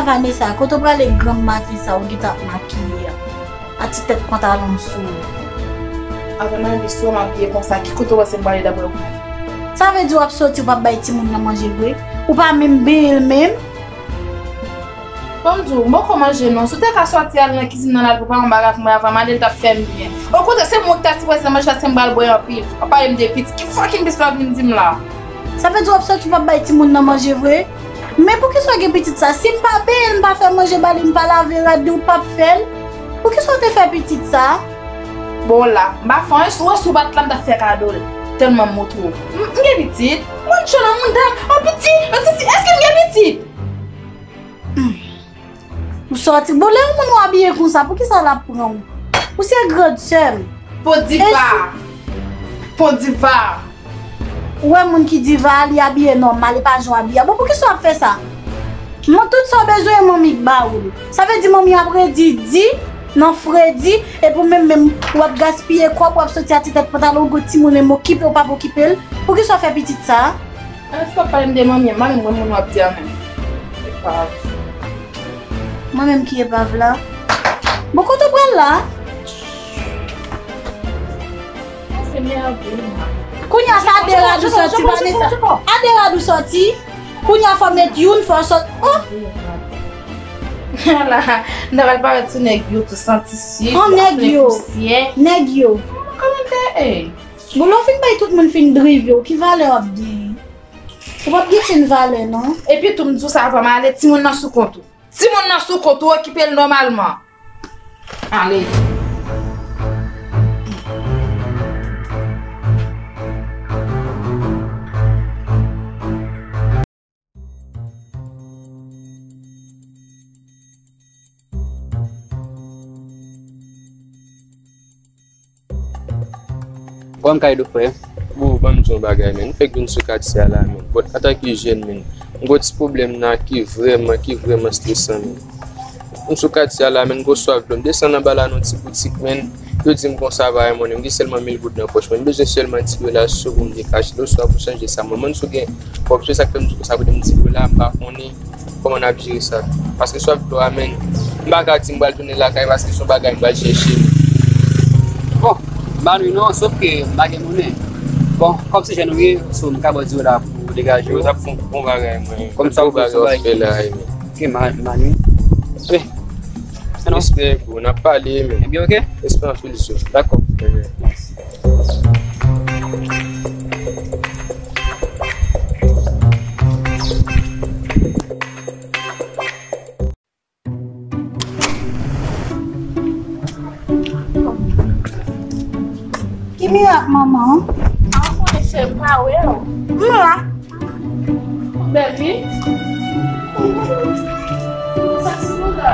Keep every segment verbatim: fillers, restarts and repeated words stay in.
Vanessa, kote w prale granm maten sa ou gentan ap makiye a? A ti tèt pantalon sou ou. Avè m anvi sou w, m abiye konsa, ki kote w panse m prale daprè ou? Sa vle di w ap soti, w p ap bay timoun nan manje vre? Ou pa menm benyen l menm? Ban m di w, m poko manje non. Si w te ka sòti al nan kizin nan, al prepare yon bagay pou mwen avan m ale, l t ap fè m byen. Okontrè, se mwen ki ta sipoze nan manje paske m pral bwè anpil. W ap pale m de pitit. Ki fucking pitit w ap vin di m la? Sa vle di w ap sòti, w p ap bay timoun nan manje vre? Men poukisa w gen pitit sa? Si m pa benyen l, m pa fè manje ba li, m pa lave rad li, ou p ap fè l? Poukisa w te fè pitit sa? Bon la, m pa fè anyen sou, sou bat la, m ta fè kado l. Tèlman m montre w. M, m gen pitit? Mwen tchò nan moun ta, an piti, an sesi, èske m gen pitit? Hmm. Ou sòti. Bon, lè yon moun ou abiye konsa, poukisa l ap pran w? Ou se grand sè m. Fo diva. Fo diva. Ou wè moun ki diva a, li abiye nòmal, li pa jan w abiye a. Bon, poukisa w ap fè sa? Mwen, tout sa w bezwen, manmi k ba ou l. Sa vle di manmi ap redi di nan fredi, epi w menm, menm, w ap gaspiye kòb, w ap soti a ti tèt pantalon, ou gon timoun, menm okipe w p ap okipe l. Poukisa w fè pitit sa? Èske w ap pale m de manmi an? M pa menm wè moun w ap di a menm. Epav. Mwen menm ki epav la. Bon, kote w pral la? Kounye a, sa a de rad ou sòti, Vanessa. A de rad ou sòti. Kounye a, fò w met youn, fò w sòti. Oh! Ala, m ta pral parèt sou nèg yo, tou santi sik, ap plen pousyè. Nèg yo. Kòmantè, ey. Bon, lè w fin bay tout moun fin drive yo, ki valè w ap genyen? Ou p ap gen chenn valè, non. Epi tou, m di w sa avan m ale, timoun nan sou kont ou. Timoun nan sou kont ou, okipe l nòmalman. Ale. Kòman kay do frè? Bro, ban m di yon bagay, men. M fèk vin sou katye a la, men. But, antanke jèn, men, m gon ti pwoblèm la ki vrèman, ki vrèman stresan, men. M sou katye a la, men, m gon swaf dlo. M desann anba la nan ti boutik, men. Yo di m konsa, pa gen monnen. M gen sèlman mil goud nan pòch mwen. M bezwen sèlman di dola sou pou m te ka achte dlo, swa pou chanje sa. Mwen, mwen sou gen kòb, se sa k fè m di konsa, pou m di dola, m pa konnen kòman n ap jere sa. Paske swaf dlo a, men, m pa ka di m pral tounen lakay, paske se yon bagay m pral chèche. Bon, m pa nwi non, sòf ke m pa gen monnen. Bon, kòm se jèn ou ye, so, m ka ba w di dola pou degaje w. Yo, sa fè yon bon bagay, mwen. Kòm sa, ou bagay w ap fè la, men. Ok, m pa nwi. Respè, bro, n ap pale, men. Ebyen, ok. Respè anpil, so. Dakò. Ki mirak, manman? A, ou konnen, cheri, m pa wè w. M la. Ou bèl, wi. Sa ti bouda.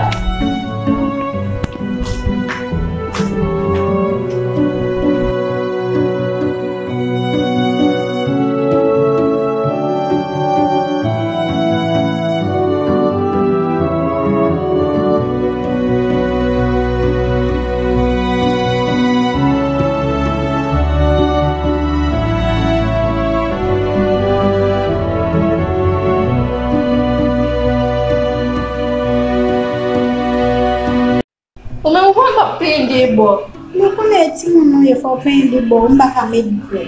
Ou menm ou konnen m ap penyen de bò. Mwen konnen e timoun ou ye, fò w penyen de bò, m pa ka met bò.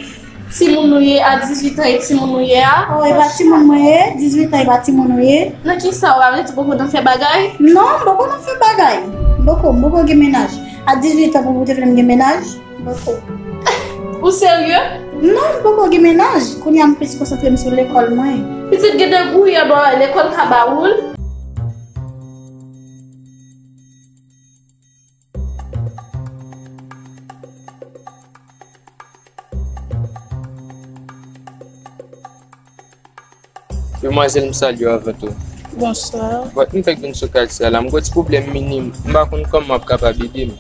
Timoun ou ye a dizuit an, e timoun ou ye a? Oh, e pa timoun mwen ye, dizuit an, e pa timoun ou ye. Nan kisa w ap di, ou poko nan fè bagay? Non, m poko nan fè bagay. M poko, m poko gen mennaj. A dizuit an pou ou te vle m gen mennaj? M poko. Ou serye? Non, m poko gen mennaj. Kounye a m plis konsantre m sou lekòl mwen. Pitit gen de gouye bò lekòl ka ba ou l. Demwazèl, m salye w avan tou. Bonswa. But, m fèk vin sou katye a la. M gon ti pwoblèm minim. M pa konn kòman w ap kapab ede m.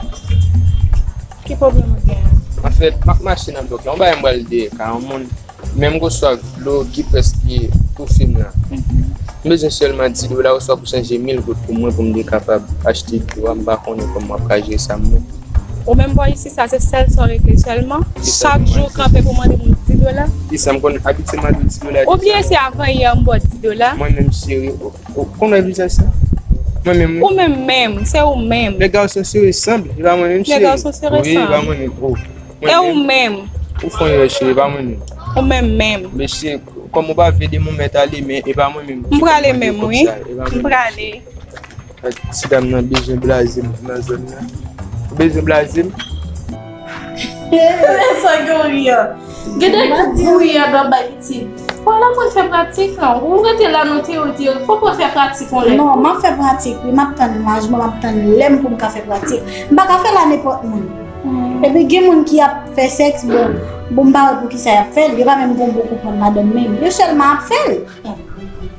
Ki pwoblèm ou gen? Anfèt, m ap mache nan blòk la. Yon bagay m pral dèyè kay yon moun. Men m gon swaf dlo ki prèske toufe m la. Mhm. M bezwen sèlman dis dola oswa pou chanje mil goud pou mwen pou m te kapab achte dlo a. M pa konnen kòman m ap ka jere sa mwen. Ou menm bò isi sa, se sèl sa w regle sèlman? Chak jou w kanpe pou mande moun dis dola? Kisa m konn abitye mande dis dola deja? Oubyen se avan yè m ba w dis dola? Mwen menm cheri, ou, ou konn wè vizaj sa? Mwen menm, wi. Ou menm menm, se ou menm. Les garçons se ressemblent, e pa mwen menm, cheri. Les garçons se ressemblent. Wi, e pa mwen menm. Oh. E ou menm? Ou fon yè, cheri, e pa mwen menm. Ou menm menm. Mesye, kòm ou pa vle de mwen mèt ale, men e pa mwen menm. M prale menm, wi. M prale. Ti dam nan bezwen blaze m nan zòn nan. Ou bezwen blaze m? Sa gen ri an. Gen de group bouyi a dòt bay pitit. Fò l aprann fè pratik lan. Ou rete la nan teyori, teyori. Fò w fè pratik yon lè. Non, m ap fè pratik, wi, m ap tann laj mwen, m ap tann lè m pou m ka fè pratik. M pa ka fè l a nenpòt moun. Epi gen moun ki ap fè sèks, bon, bon, m pa wè poukisa y ap fè l, yo pa menm gon bon konprann ladan l menm. Yo sèlman ap fè l.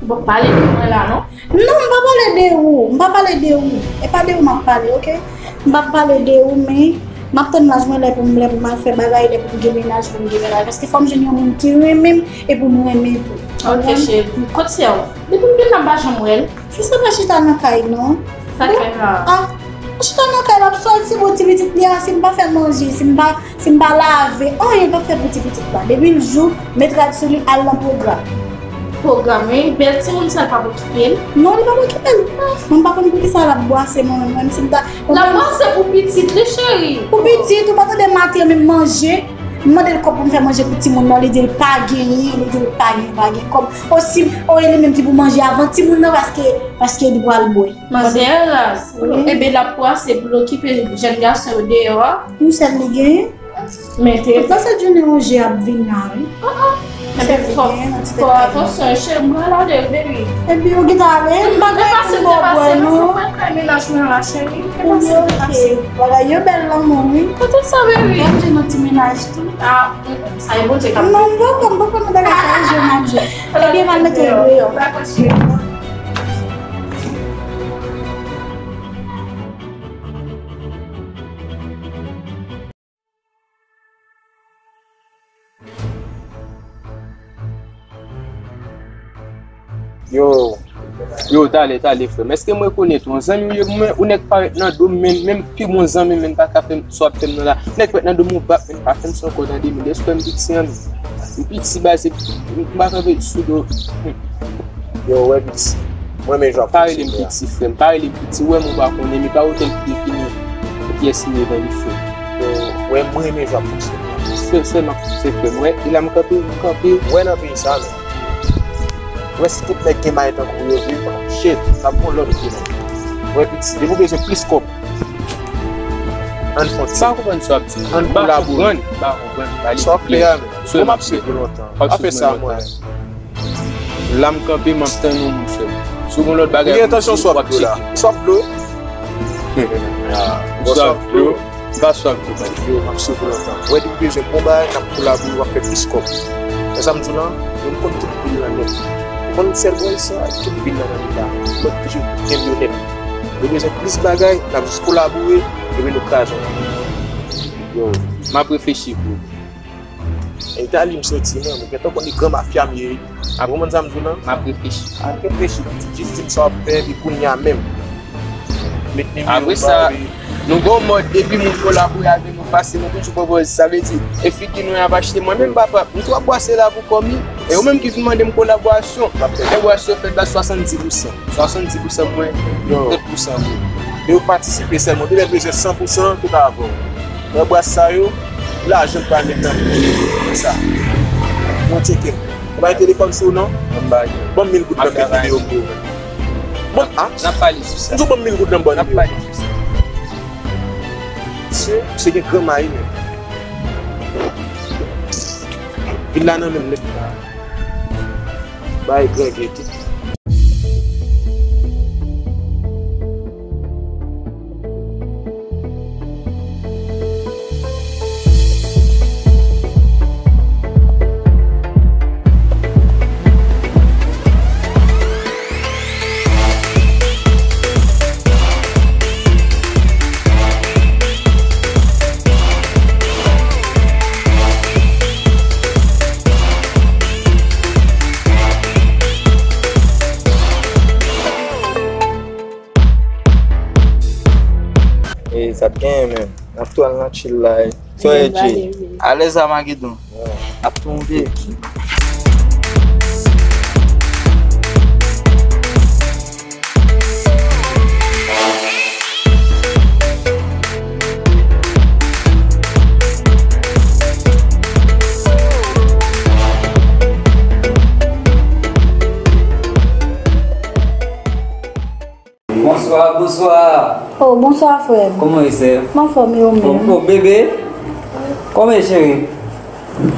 Ou p ap pale de mwen la, non? Non, m pa pale de ou, m pa pale de ou. E pa de ou m ap pale, oke? M p ap pale de ou, men m ap tann laj mwen lè pou m, lè pou m al fè bagay, lè pou m gen mennaj, pou m gen mennaj. Paske fò m jwenn yon moun ki renmen m e pou m renmen tou. Oke, cheri. Kot sè w? Depi m vin la, m pa janm wè l. Sista pa chita nan kay, non. Sa kay la? Ah, chita nan kay la, ap sòti pou ti pitit li a, si m pa fè manje, si m pa, si m pa lave, anyen l p ap fè pou ti pitit la. Depi l jou, met rad sou li, al nan pwogram. Pwogram, wi. Bèl timoun sa, l p ap okipe l. Non, li p ap okipe l. Ah, mwen m pa konn poukisa l ap bwase mwen menm, menm si m ta, l ap bwase pou pitit li, cheri. Pou pitit, ou pa tande maten menm manje. M mande l kòb pou m fè manje pou timoun nan, li di l pa genyen, li di l pa gen, pa gen kòb. Osi, o, e li menm ki pou manje avan timoun nan, paske, paske li pral bwè. Manzè raz. Wi. Ebyen, l ap pwase pou l okipe jèn gason yo deyò a. Yon sèl li genyen. Men te. Tout sa jounen yon je ap vin la, wi. Ah, ah. Ebyen, fò, fò atansyon, cheri, m pral ale, baby. Epi, ou gentan ale, m pa gen pou m ba w bwè, non. Mwen kay mennaj mwen la, cheri. Ebyen, oke. Bagay yo bèl, lanmou, wi. Tout sa, baby. Gad je nan ti mennaj tou. Ah, mm, mm. Sa e Bondye k ap fè. Non, m poko, m poko nan bagay sa, e je m ap je. Ebyen, m al mete l deyò. Dakò, cheri. Yo, yo, talè, talè, frè m. Èske m rekonèt ou? Yon zanmi w ye pou mwen, ou nèk parèt nan do m, men, menm pi bon zanmi m, men pa ka fè m sa w ap fè m nan la. Nèk parèt nan do m, ou bat, men pa fè m sa ankò, tande, men. Èske m piti an? M piti, baz, m pa kanpe sou do. Hmm. Yo, wè, piti. Mwen, men jan. Pa rele m piti, frè m. Pa rele m piti. Ou wè m, ou pa konnen, men pa otèl ki defini pyès li devan li, frè m. Yo, wè, mwen, men jan fonksyone. Sè, sèlman, se frè m. Wè, e la m kanpe, m kanpe. Wè, nan peyi sa, men. Wè, si tout nèg gen may tankou yo vle, shit, n ap gon lòt vre, men. Wè, piti, depi w bezwen plis kòb, ann fon ti. M pa konprann sa w ap di. Ann kolabore. M pa konprann, m pa konprann. Sa w ap fè a, men. Bon, m ap swiv ou lontan. Pa fè sa, mwen. La m kanpe, m ap tann ou, monchè. Si w gon lòt bagay pou di, w ap tcheke. Ou gen entansyon swap dlo la? Swap dlo? Ah, ou swap dlo? M pa swap dlo, man. Yo, m ap swiv ou lontan. Wè, depi w bezwen bon bagay, n ap kolabore, w ap fè plis kòb. Wè sa m di w lan? Yo, m konn tout bil lan nèt. Ou konn sèl bò isi a, tout bil lan nan leta. Lòt toujou kenbe yo nèt. Yo bezwen plis bagay, n ap jis kolabore, epi nou kraze ansanm. Yo, m ap reflechi, bro. Itali m soti, non, men gentan konn e gran mafya m ye. A, konprann sa m di w lan? M ap reflechi. A, reflechi, pitit. Jis di m sa w ap fè, epi kounye a menm. Met nimewo w ba w, epi nou gon mòd, depi moun kolabore avè nou, pase nou toujou pran pòz. Sa vle di, e figi nou y ap achte. Mwen menm, papa, m twò bwase la pou kò m, wi. E ou menm ki vin mande m kolaborasyon. Kolaborasyon fèt la swasanndis pousan. Swasanndis pousan mwen, trant pousan mwen. Yo, patisipe sèlman. Depi w bezwen san pousan, tout avè w. Wè bwat sa yo, lajan m pral met nan sa. Mwen tcheke m. Ou bay telefòn sou ou non? Ban m mil goud nan videyo m pou ou. Bon, a? N ap pale sou sa. M di w ban m mil goud nan ban videyo. N ap pale sou sa. Misye, misye gen gran mayi menm. Vin la nan menm nèt la. Bay gran gete. E sa t genyen menm. N ap tou al nan chill la. So, e Jay. Alèz a Magedon. Ap tonbe. Bonswa, bonswa. Oh, bonswa, frè m. Kòman w ye, sè? M anfòm, e ou menm? Oh, bebe. Kòman w ye, cheri?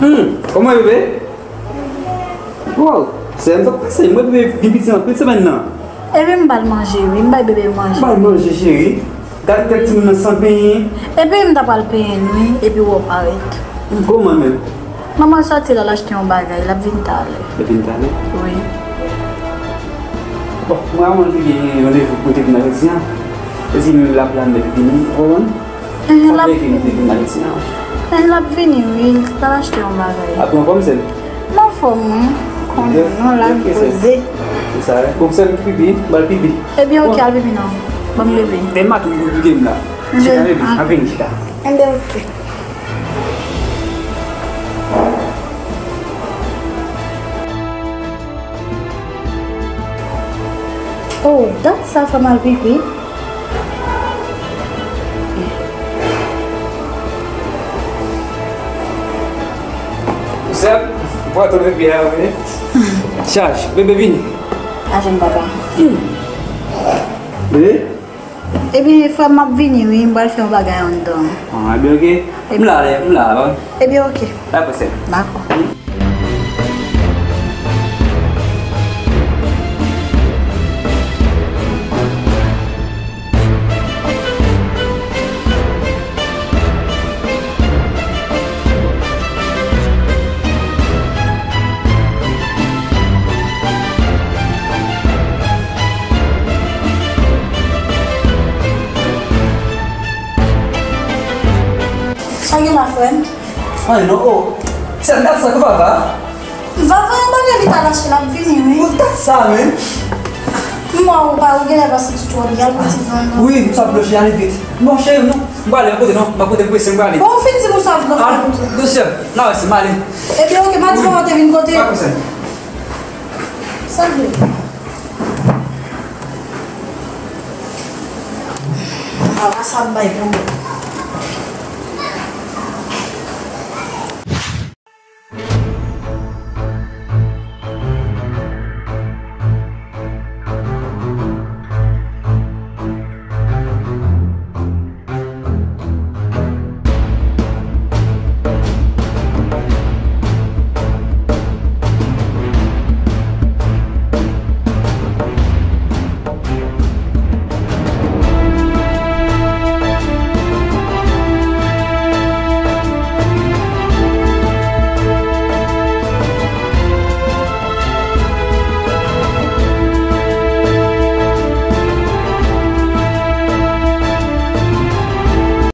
Hmm, kòman w ye, bebe? Wow, sè m, sa k pase? M wè bebe vin piti anpil semèn nan. Epi m ba l manje, wi. M bay bebe manje. Ba l manje, cheri. Gade tèt timoun nan san penyen. Epi m ta pral penyen l, wi. Epi w ap parèt. Kòman menm? Manman l sòti la, l achte yon bagay, l ap vin talè. L ap vin talè? Wi. Bon, mwen, mwen te gen randevou pou mwen te vin Ayiti an. Li di m l ap la, m vini, ou konprann? Sa l ap vini, te vin Ayiti an. L ap vini, wi, l t al achte yon bagay. Apre, anfòm, sè m? M anfòm, wi. Konnen non, la m poze. Se sa, wi. Bon, sè m ki pipi, ba l pipi. Ebyen, oke, al pipi non. Ban m bebe. Men maten m pou kite m la. Chita, bebe, al vini, chita. Enben, oke. Oh, dat sa fè m al pipi. Sè m, pran ton bebe a, wi. Chaj, bebe vini. A jwenn papa. Bebe? Ebyen, frè m, m ap vini, wi. M pral fè yon bagay anndan. Ah, ebyen, oke. M la, m la, wi. Ebyen, oke. Dakò, sè m. Dakò. Sa gen la, frè m? Anyen non, o. Sè m, dat sa k Vava? Vava yon bagay li t al achte, l ap vini, wi. Ou dat sa menm? M wè ou pa, ou genlè pa santi twò byen, al pran ti van non. Wi, m sot bloche, ale vit. Bon, cheri, non, m prale, m kote non, m kote m prese, m prale. Bon, ou fin di m ou sot bloche. Ah, dosye, nan resi, m ale. Ebyen, oke, pa di papa te vin kote. Pa konsa. Sa vle. Vava sa ap bay pwoblèm.